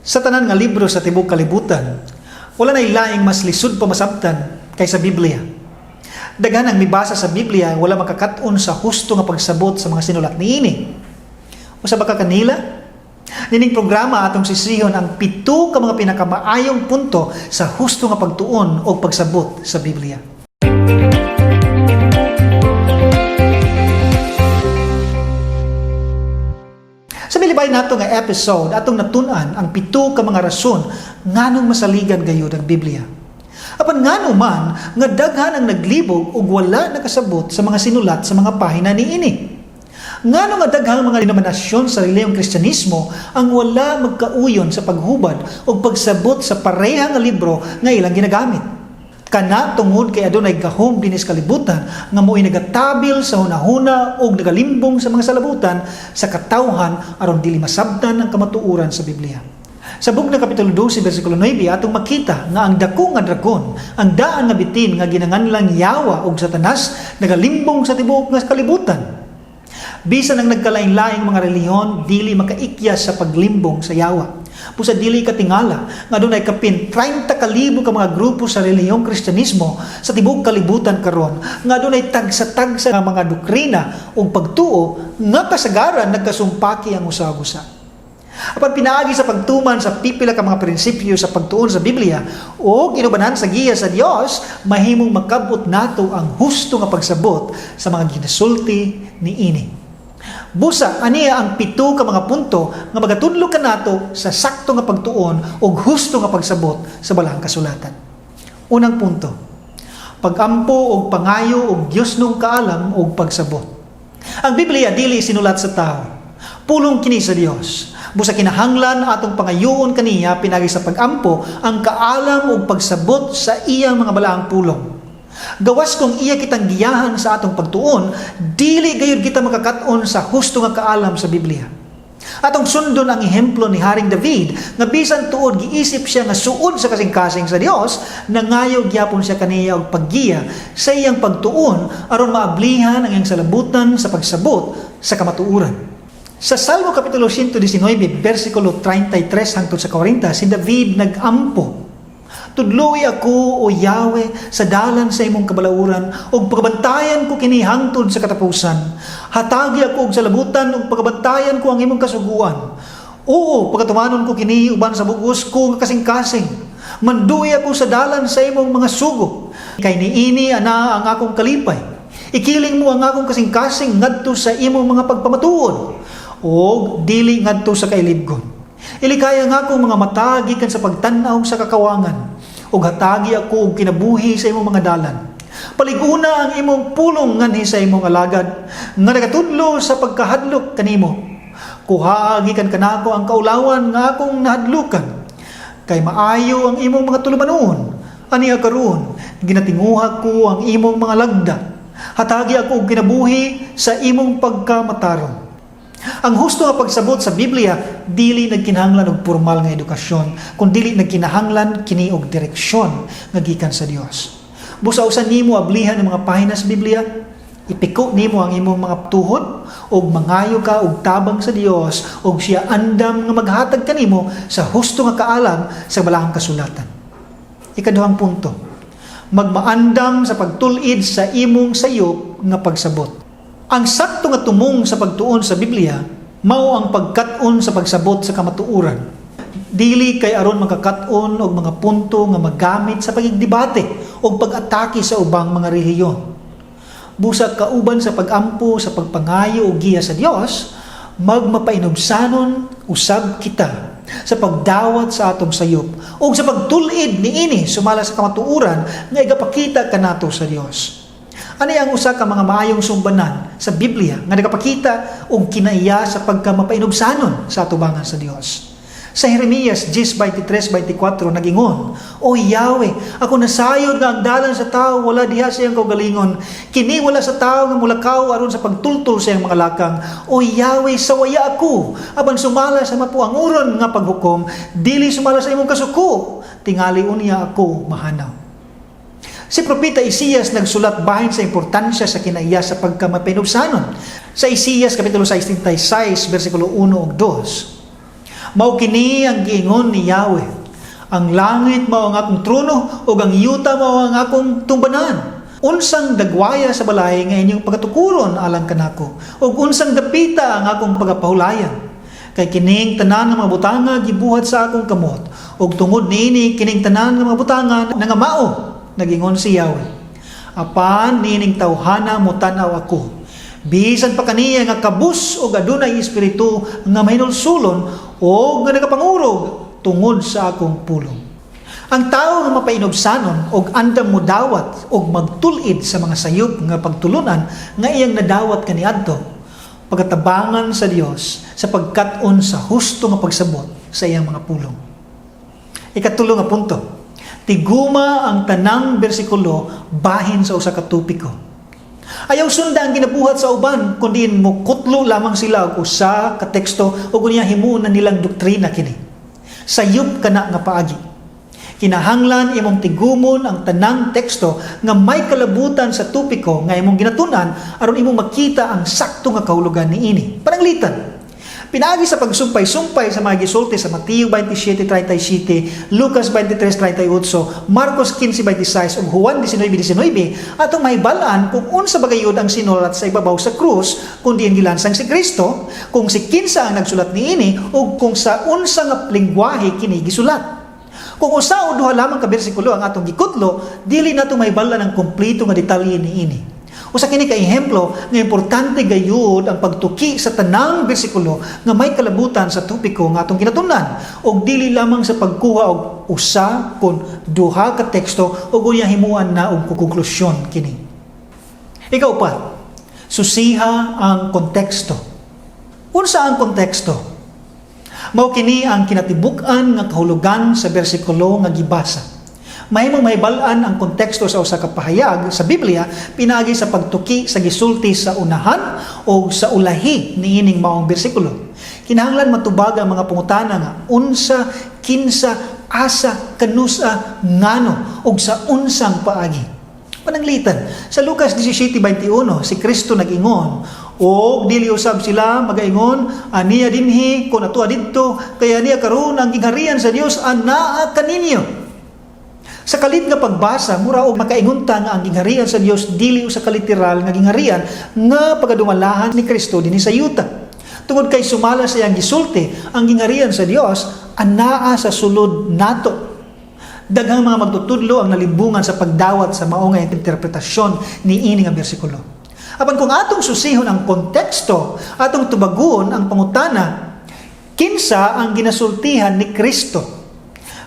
Sa tanan nga libro sa tibuok kalibutan, wala nay laing mas lisod pa masabtan kaysa Biblia. Daghan ang mibasa sa Biblia wala makakat-on sa husto nga pagsabot sa mga sinulat niini. Usa ba ka kanila? Nining programa atong sisihon ang pito ka mga pinakamaayong punto sa husto nga pagtuon o pagsabot sa Biblia. Sa milibay nato nga episode, atong natun-an ang pito ka mga rason nganong masaligan gayud ang Biblia. Apan ngano man nga daghan ang naglibog ug wala nakasabot sa mga sinulat sa mga pahina niini. Ngano nga daghang mga denominasyon sa relihiyong Kristyanismo ang wala magkauyon sa paghubad ug pagsabot sa pareha nga libro nga ilang ginagamit. Kana tungod kay adunay gahom dinhi sa kalibutan nga mo'y nagatabil sa hunahuna ug nagalimbong sa mga salabutan sa katawhan aron dili masabtan ang kamatuoran sa Biblia. Sa bugna Kapitulo 12 bersikulo 9 atong makita nga ang dako nga dragon, ang daan nga bitin nga ginanganlang Yawa ug Satanas, nagalimbong sa tibuok nga kalibutan. Bisan ang nagkalain-laing mga relihiyon dili makaikyas sa paglimbong sa Yawa. Busa dili katingala nga adunay kapin 30,000 ka mga grupo sa relihiyong Kristyanismo sa tibuok kalibutan karon nga adunay tagsa-tagsa nga mga doktrina ug pagtuo nga kasagaran nagkasumpaki ang usa-usa. Apan pinaagi sa pagtuman sa pipila ka mga prinsipyo sa pagtuon sa Biblia o inubanan sa giya sa Dios, mahimong makabot nato ang husto nga pagsabot sa mga ginasulti niini. Busa, aniya ang pito ka mga punto nga magatudlo kanato sa sakto nga pagtuon ug husto nga pagsabot sa balahang kasulatan. Unang punto, pagampo og pangayo og Diosnong kaalam ug pagsabot. Ang Biblia dili sinulat sa tao. Pulong kini sa Dios. Busa kinahanglan atong pangayoon kaniya pinagi sa pagampo ang kaalam ug pagsabot sa iyang mga balaang pulong. Gawas kung iya kitang giyahan sa atong pagtuon, dili gayud kita makakat-on sa husto nga kaalam sa Biblia. Atong sundon ang ehemplo ni Haring David nga bisan tuod giisip siya nga suod sa kasing-kasing sa Dios, nangayo gyapon siya kaniya og paggiya sa iyang pagtuon aron maablihan ang iyang salabutan sa pagsabot sa kamatuoran. Sa Salmo Kapitulo 119, versikulo 33 hangtod sa 40, si David nagampo. Tudloi ako, o Yahweh, sa dalan sa imong kabalauran, ug pagabantayan ko kini hangtod sa katapusan. Hatagi ako og salabutan, ug pagabantayan ko ang imong kasuguan. Oo, pagatumanon ko kini uban sa bugos ko nga kasing-kasing. Manduy ako sa dalan sa imong mga sugo. Kay niini ana ang akong kalipay. Ikiling mo ang akong kasing-kasing ngadto sa imong mga pagpamatuod, ug dili ngadto sa kailibgon. Ilikay ang akong mga mata gikan sa pagtan-aw sa kakawangan, ug hatagi ako og kinabuhi sa imong mga dalan. Palig-una ang imong pulong nganhi sa imong alagad, nga nagatudlo sa pagkahadlok kanimo. Kuhaa gikan kanako ang kaulawan nga akong nahadlukan. Kay maayo ang imong mga tulumanon. Aniya karon, ginatinguha ko ang imong mga lagda. Hatagi ako og kinabuhi sa imong pagkamatarong. Ang husto nga pagsabot sa Biblia dili nagkinahanglan og formal nga edukasyon, kun dili nagkinahanglan kini og direksyon nga gikan sa Dios. Busa usa nimo ablihan ang mga pahina sa Biblia, ipiko nimo ang imong mga tuhod ug mangayo ka og tabang sa Dios ug siya andam nga maghatag kanimo sa husto nga kaalam sa balahang kasulatan. Ikaduhang punto, magmaandam sa pagtul-id sa imong sayop nga pagsabot. Ang sakto nga tumong sa pagtuon sa Biblia mao ang pagkat-on sa pagsabot sa kamatuoran. Dili kay aron makakat-on og mga punto nga magamit sa pagigdebate o pag-atake sa ubang mga relihiyon. Busa kauban sa pagampo sa pagpangayo og giya sa Dios, magmapainubsanon usab kita sa pagdawat sa atong sayop o sa pagtul-id niini sumala sa kamatuoran nga igapakita kanato sa Dios. Ani ang usa ka mga maayong sumbanan sa Biblia nga nagapakita og kinaiya sa pagkamapainubsanon sa atubangan sa Dios. Sa Jeremias 10:23-24 nagingon, O Yahweh, ako nasayod nga ang dalan sa tao wala diha sa iyang kaugalingon. Kini wala sa tao nga mulakaw aron sa pagtultol sa iyang mga lakang. O Yahweh, sawaya ako, apan sumala sa mapuanguron nga paghukom, dili sumala sa imong kasuko, tingali unya ako mahanaw. Si Propeta Isaias nagsulat bahin sa importansya sa kinaiya sa pagkamapainubsanon. Sa Isaias Kapitulo 66, versikulo 1 ug 2, Mao kini ang giingon ni Yahweh: Ang langit mao ang akong trono ug ang yuta mao ang akong tumbanan. Unsang dagwaya sa balay nga inyong pagatukuron alang kanako, ug unsang dapita ang akong pagapahulayan? Kay kining tanan nga mga butanga gibuhat sa akong kamot, ug tungod niini kining tanan nga mga butanga nangamao, nagingon si Yahweh. Apan niining tawhana motan-aw ako. Bisan pa kaniya nga kabus og adunay espiritu nga mahinulsulon o nga nagapangurog tungod sa akong pulong. Ang tao nga mapainubsanon og andam modawat og magtul-id sa mga sayop nga pagtulunan nga iyang nadawat kaniadto, pagatabangan sa Dios sa pagkat-on sa husto nga pagsabot sa iyang mga pulong. Ikatulo nga punto: tiguma ang tanang bersikulo bahin sa usa ka topiko. Ayaw sunda ang ginabuhat sa uban, kundi mukutlo lamang sila og usa ka teksto ug unya himuon na nilang doktrina kini. Sayop kana nga paagi. Kinahanglan imong tigumon ang tanang teksto nga may kalabutan sa topiko nga imong ginatun-an aron imong makita ang sakto nga kahulugan niini. Pananglitan, pinaagi sa pagsumpay-sumpay sa mga gisulti sa Mateo 27:37, Lucas 23:38, Marcos 15:26 ug Juan 19:19, atong mahibal-an kung unsa ba gayud ang sinulat sa ibabaw sa krus kung diin gilansang si Kristo, kung si kinsa ang nagsulat niini ug kung sa unsa nga lingwahe kini gisulat. Kung usa o duha lamang ka bersikulo ang atong gikutlo, dili nato mahibal-an ang kompleto nga detalye niini. Usa kini ka ehemplo nga importante gayud ang pagtuki sa tanang bersikulo nga may kalabutan sa topiko nga atong ginatun-an ug dili lamang sa pagkuha og usa kon duha ka teksto ug unya himuan na og konklusyon kini. Ikaupat, susiha ang konteksto. Unsa ang konteksto? Mao kini ang kinatibuk-an nga kahulugan sa bersikulo nga gibasa. Mahimong mahibal-an ang konteksto sa usa ka pahayag sa Biblia pinaagi sa pagtuki sa gisulti sa unahan o sa ulahi niining maong bersikulo. Kinahanglan matubag ang mga pangutana nga unsa, kinsa, asa, kanusa, ngano ug sa unsang paagi. Pananglitan, sa Lucas 17:21, si Kristo nag-ingon, "Og dili usab sila magaingon, 'Ania dinhi,' kon 'Atoa didto,' kay ania karon ang gingharian sa Dios anaa kaninyo." Sa kalit nga pagbasa, mura og makaingon ta nga ang gingharian sa Dios dili usa ka literal nga gingharian nga pagadumalahan ni Kristo dinhi sa yuta. Tungod kay sumala sa iyang gisulti, ang gingharian sa Dios anaa sa sulod nato. Daghang mga magtutudlo ang nalimbungan sa pagdawat sa mao nga interpretasyon niini nga bersikulo. Apan kung atong susihon ang konteksto, atong tubagon ang pangutana, kinsa ang ginasultihan ni Kristo?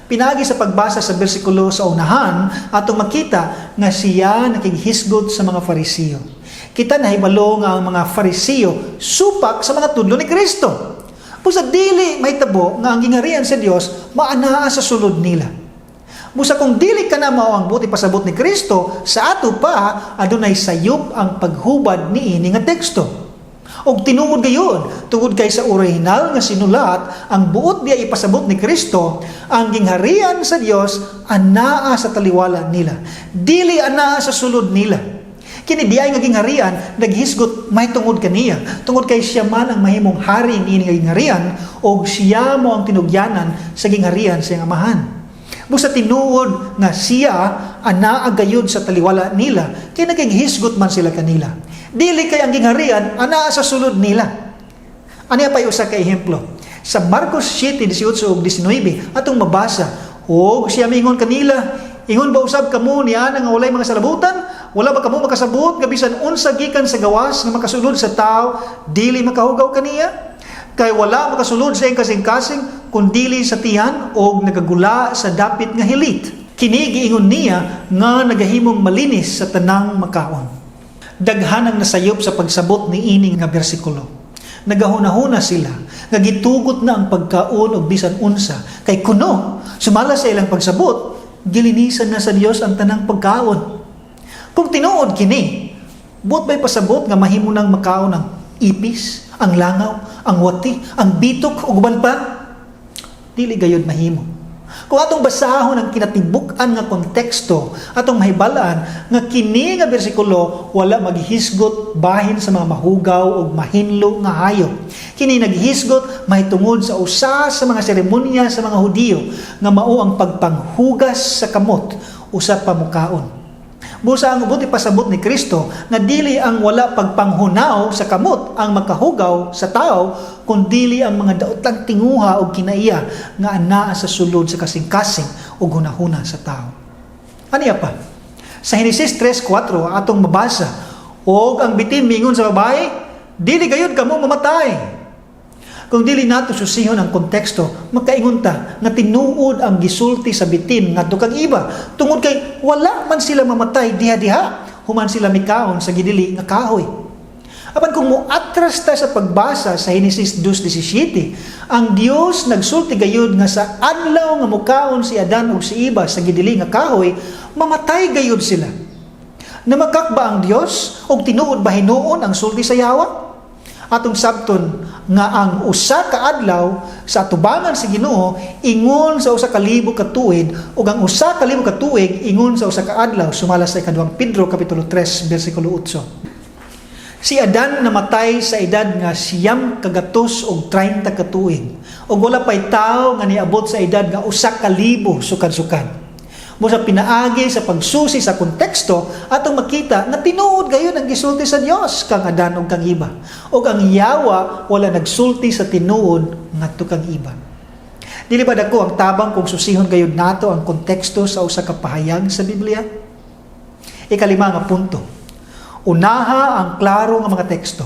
Pinaagi sa pagbasa sa bersikulo sa unahan, atong makita nga siya nakighisgot sa mga Farisiyo. Kita nahibalo nga ang mga Farisiyo supak sa mga tudlo ni Kristo. Busa dili mahitabo nga ang gingharian sa Dios maanaa sa sulod nila. Busa kung dili kana mao ang buot ipasabot ni Kristo, sa ato pa adunay sayop ang paghubad niini nga teksto. Og tinuod gayud, tungod kay sa orihinal nga sinulat, ang buot diya ipasabot ni Kristo, ang gingharian sa Dios anaa sa taliwala nila. Dili anaa sa sulod nila. Kini diay nga gingharian naghisgot mahitungod kaniya, tungod kay siya man ang mahimong hari niini nga gingharian og siya mao ang tinugyanan sa gingharian sa iyang Amahan. Busa tinuod nga siya anaa gayud sa taliwala nila, kay naging man sila kanila. Dili kay ang gingharian anaa sa sulod nila. Ania pay usa ka ehemplo. Sa Marcos 7:18 ug 19 atong mabasa, "Og siya mingon kanila, 'Ingon ba usab kamo niana nga walay mga salabutan? Wala ba kamo makasabot nga bisan unsa gikan sa gawas nga makasulod sa tao dili makahugaw kaniya? Kay wala makasulod sa iyang kasing-kasing kun dili sa tiyan og nagagula sa dapit nga hilit. Kini giingon niya nga nagahimong malinis sa tanang makaon.'" Daghan ang nasayop sa pagsabot niini nga bersikulo. Nagahuna-huna sila nga gitugot na ang pagkaon og bisan unsa kay kuno sumala sa ilang pagsabot, gilinisan na sa Dios ang tanang pagkaon. Kung tinuod kini, buot ba'y pasabot nga mahimo nang makaon ang ipis, ang langaw, ang wati, ang bitok ug uban pa? Dili gayud mahimo. Kung atong basahon ang kinatibuk-an nga konteksto, atong mahibal-an nga kini nga bersikulo wala maghisgot bahin sa mga mahugaw o mahinlo nga hayop. Kini naghisgot mahitungod sa usa sa mga seremonya sa mga Hudiyo nga mao ang pagpanghugas sa kamot usa pa mukaon. Busa ang ubot ipasabot ni Kristo nga dili ang wala pagpanghunaw sa kamot ang makahugaw sa tao, kundili ang mga daotang tinguha og kinaiya nga anaa sa sulod sa kasing-kasing ug hunahuna sa tao. Aniya pa? Sa Henesis 3:4 atong mabasa, "Og ang bitin miingon sa babae, 'Dili gayud kamo mamatay.'" Kung dili nato susihon ang konteksto, makaingon ta nga tinuod ang gisulti sa bitin ngadto kang Eva tungod kay wala man sila mamatay diha-diha human sila mikaon sa gidili nga kahoy. Apan kung muatras ta sa pagbasa sa Henesis 2:17, ang Dios nagsulti gayud nga sa adlaw nga mukaon si Adan ug si Eva sa gidili nga kahoy, mamatay gayud sila. Namakak ba ang Dios og tinuod ba hinuon ang sulti sa yawa? Atong sabton nga ang 1 ka adlaw sa atubangan sa Ginoo ingon sa 1,000 ka tuig ug ang 1,000 ka tuig ingon sa 1 ka adlaw, sumala sa Ikaduhang Pedro kapitulo 3 bersikulo 8. Si Adan namatay sa edad nga 930 ka tuig ug wala pay tawo nga niabot sa edad nga 1,000 sukad-sukad. Busa pinaagi sa pagsusi sa konteksto, atong makita nga tinuod gayud ang gisulti sa Dios kang Adan ug kang Eva. Ug ang yawa wala nagsulti sa tinuod ngadto kang Eva. Dili ba dako ang tabang kung susihon gayud nato ang konteksto sa usa ka pahayag sa Biblia? Ikalima nga punto. Unaha ang klaro nga mga teksto.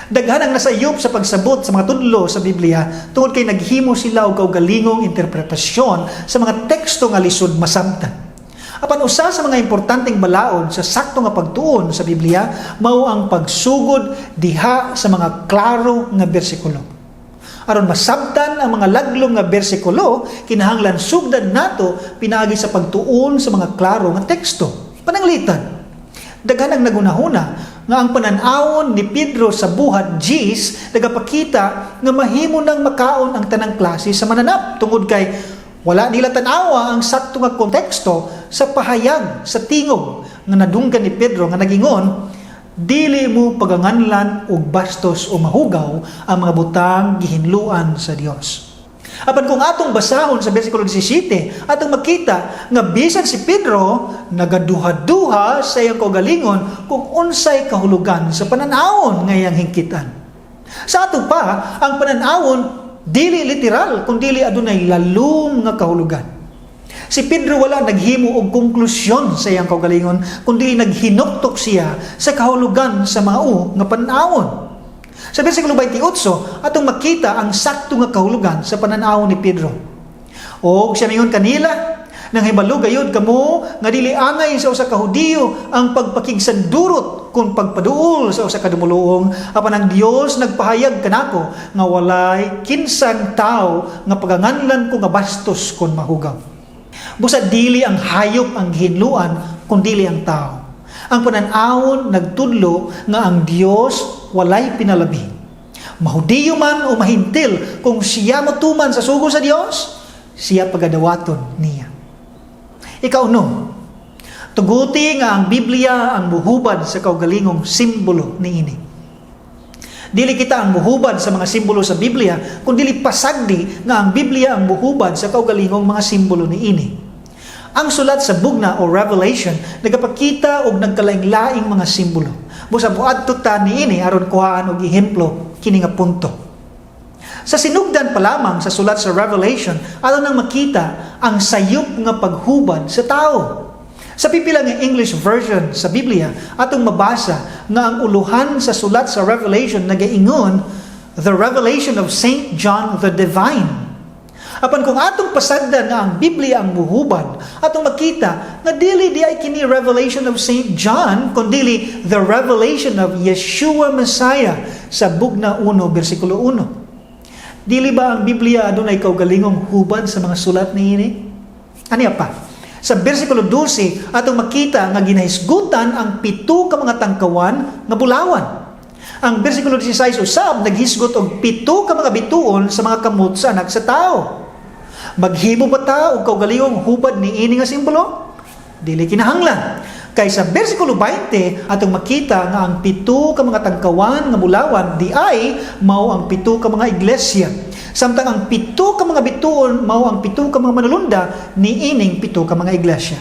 Daghan ang nasayop sa pagsabot sa mga tudlo sa Biblia tungod kay naghimo sila og kaugalingong interpretasyon sa mga teksto nga lisod masamtan. Apan usa sa mga importanteng balaod sa sakto nga pagtuon sa Biblia mao ang pagsugod diha sa mga klaro nga bersikulo. Aron masabtan ang mga laglom nga bersikulo, kinahanglan sugdan nato pinaagi sa pagtuon sa mga klaro nga teksto. Pananglitan, daghan ang nagunahuna nga ang panan-awon ni Pedro sa Buhat 10 nagapakita nga mahimo nang makaon ang tanang klase sa mananap tungod kay wala nila tan-awa ang sakto nga konteksto sa pahayag sa tingog nga nadunggan ni Pedro nga nagingon, "Dili mo paganganlan og bastos o mahugaw ang mga butang gihinluan sa Dios." Apan kung atong basahon sa bersikulo 17, atong makita nga bisan si Pedro nagaduha-duha sa iyang kaugalingon kung unsay kahulugan sa pananawon nga iyang hingkitan. Sa ato pa, ang pananawon dili literal kun dili adunay lalom nga kahulugan. Si Pedro wala naghimo og konklusyon sa iyang kaugalingon, kundi naghinuktok siya sa kahulugan sa mao nga pananawon. Sa bersikulo 28, atong makita ang sakto nga kahulugan sa pananaw ni Pedro. "Og siya mingon kanila, 'Nang hibalo gayud kamo nga dili angay sa usa ka Hudiyo ang pagpakigsandurot kon pagpaduol sa usa ka dumuluong, apan ang Dios nagpahayag kanako nga walay kinsang tawo nga paganganlan ko nga bastos kon mahugaw.'" Busa dili ang hayop ang gihinluan kun dili ang tao. Ang pananawon nagtudlo nga ang Dios walay pinalabi. Mahudiyo man o mahintil, kung siya motuman sa sugo sa Dios, siya pagadawaton niya. Ikaunom, tuguti nga ang Biblia ang muhubad sa kaugalingong simbolo niini. Dili kita ang muhubad sa mga simbolo sa Biblia, kun dili pasagdi nga ang Biblia ang muhubad sa kaugalingong mga simbolo niini. Ang sulat sa Bugna o Revelation nagapakita og nagkalaing-laing mga simbolo. Busa muadto ta niini aron kuhaan og ehemplo kini nga punto. Sa sinugdan pa lamang sa sulat sa Revelation, ato nang makita ang sayop nga paghubad sa tao. Sa pipila nga English version sa Biblia, atong mabasa nga ang uluhan sa sulat sa Revelation nagaingon, "The Revelation of Saint John the Divine." Apan kung atong pasagdan nga ang Biblia ang muhubad, atong makita nga dili diay kini Revelation of Saint John, kundili The Revelation of Yeshua Messiah sa Bugna 1 bersikulo 1. Dili ba ang Biblia adunay kaugalingong hubad sa mga sulat niini? Aniya pa? Sa bersikulo 12, atong makita nga ginahisgutan ang pito ka mga tangkawan nga bulawan. Ang bersikulo 16 usab naghisgot og pito ka mga bituon sa mga kamot sa Anak sa Tao. Maghimo ba ta og kaugalingong hubad niini nga simbolo? Dili kinahanglan. Kay sa bersikulo 20, atong makita nga ang pito ka mga tangkawan nga bulawan diay mao ang pito ka mga iglesia. Samtang ang pito ka mga bituon mao ang pito ka mga manulunda niining pito ka mga iglesia.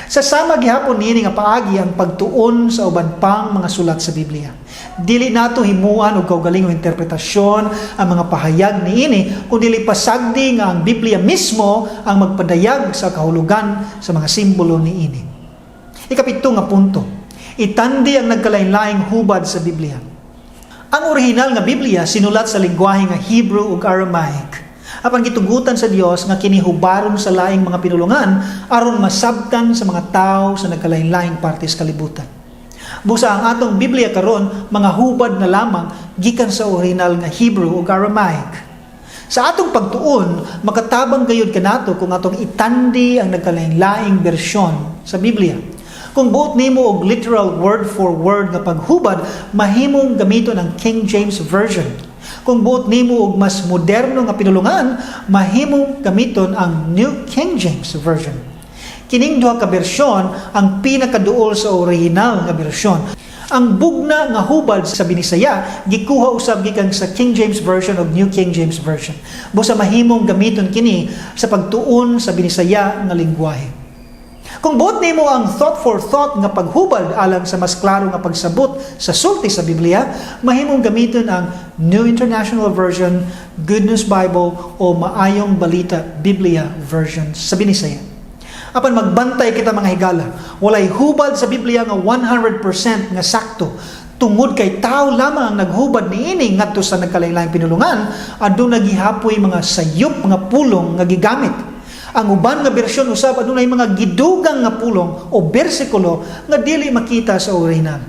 Sa sama gihapon niini nga paagi ang pagtuon sa uban pang mga sulat sa Biblia. Dili nato himuan og kaugalingong interpretasyon ang mga pahayag niini, kun dili pasagdi nga ang Biblia mismo ang magpadayag sa kahulugan sa mga simbolo niini. Ikapito nga punto, itandi ang nagkalain-laing hubad sa Biblia. Ang orihinal nga Biblia sinulat sa lingwahe nga Hebrew ug Aramaic. Apan gitugutan sa Dios nga kini hubaron sa laing mga pinulungan aron masabtan sa mga tao sa nagkalain-laing parte sa kalibutan. Busa ang atong Biblia karon mga hubad na lamang gikan sa orihinal nga Hebrew ug Aramaic. Sa atong pagtuon, makatabang gayud kanato kung atong itandi ang nagkalain-laing bersyon sa Biblia. Kung buot nimo og literal word for word nga paghubad, mahimong gamiton ang King James Version. Kung buot nimo og mas moderno nga pinulungan, mahimong gamiton ang New King James Version. Kining duha ka bersyon ang pinakaduol sa orihinal nga bersyon. Ang bugna nga hubad sa Binisaya gikuha usab gikan sa King James Version ug New King James Version. Busa mahimong gamiton kini sa pagtuon sa Binisaya nga lingwahe. Kung buot nimo ang thought for thought nga paghubad alang sa mas klaro nga pagsabot sa sulti sa Biblia, mahimong gamiton ang New International Version, Good News Bible o Maayong Balita Biblia Version sa Binisaya. Apan magbantay kita, mga higala, walay hubad sa Biblia nga 100% nga sakto. Tungod kay tao lamang ang naghubad niini ngadto sa nagkalain-laing pinulungan, aduna gihapoy mga sayop nga pulong nga gigamit. Ang uban nga bersyon usab adunay mga gidugang nga pulong o bersikulo nga dili makita sa orihinal.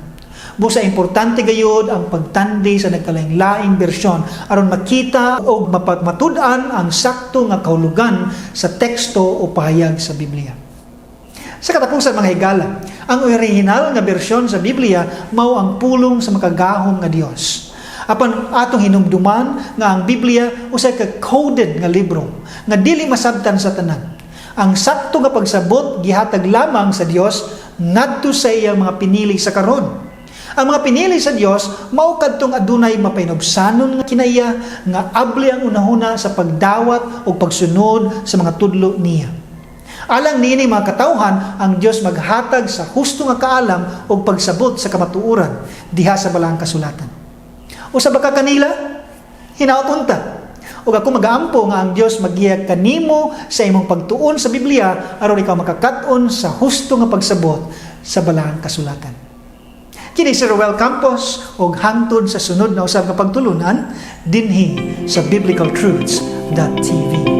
Busa importante gayud ang pagtandi sa nagkalain-laing bersyon aron makita o mapagmatud-an ang sakto nga kahulugan sa teksto o pahayag sa Biblia. Sa katapusan, mga higala, ang orihinal nga bersyon sa Biblia mao ang pulong sa makagahom nga Dios. Apan atong hinumduman nga ang Biblia usa ka coded nga libro nga dili masabtan sa tanan. Ang sakto nga pagsabot gihatag lamang sa Dios ngadto sa iyang mga pinili sa karon. Ang mga pinili sa Dios mao kadtong adunay mapahinobsanon nga kinaiya nga abli ang unahuna sa pagdawat o pagsunod sa mga tudlo niya. Alang niini mga katawhan, ang Dios maghatag sa husto nga kaalam ug pagsabot sa kamatuoran diha sa Balaang Kasulatan. Usa ba ka kanila? Hinaot unta. Ug ako magaampo nga ang Dios magiya kanimo sa imong pagtuon sa Biblia aron ikaw makakat-on sa husto nga pagsabot sa Balaang Kasulatan. Kini si Ruel Campos ug hangtod sa sunod na usab nga pagtulunan dinhi sa biblicaltruths.tv.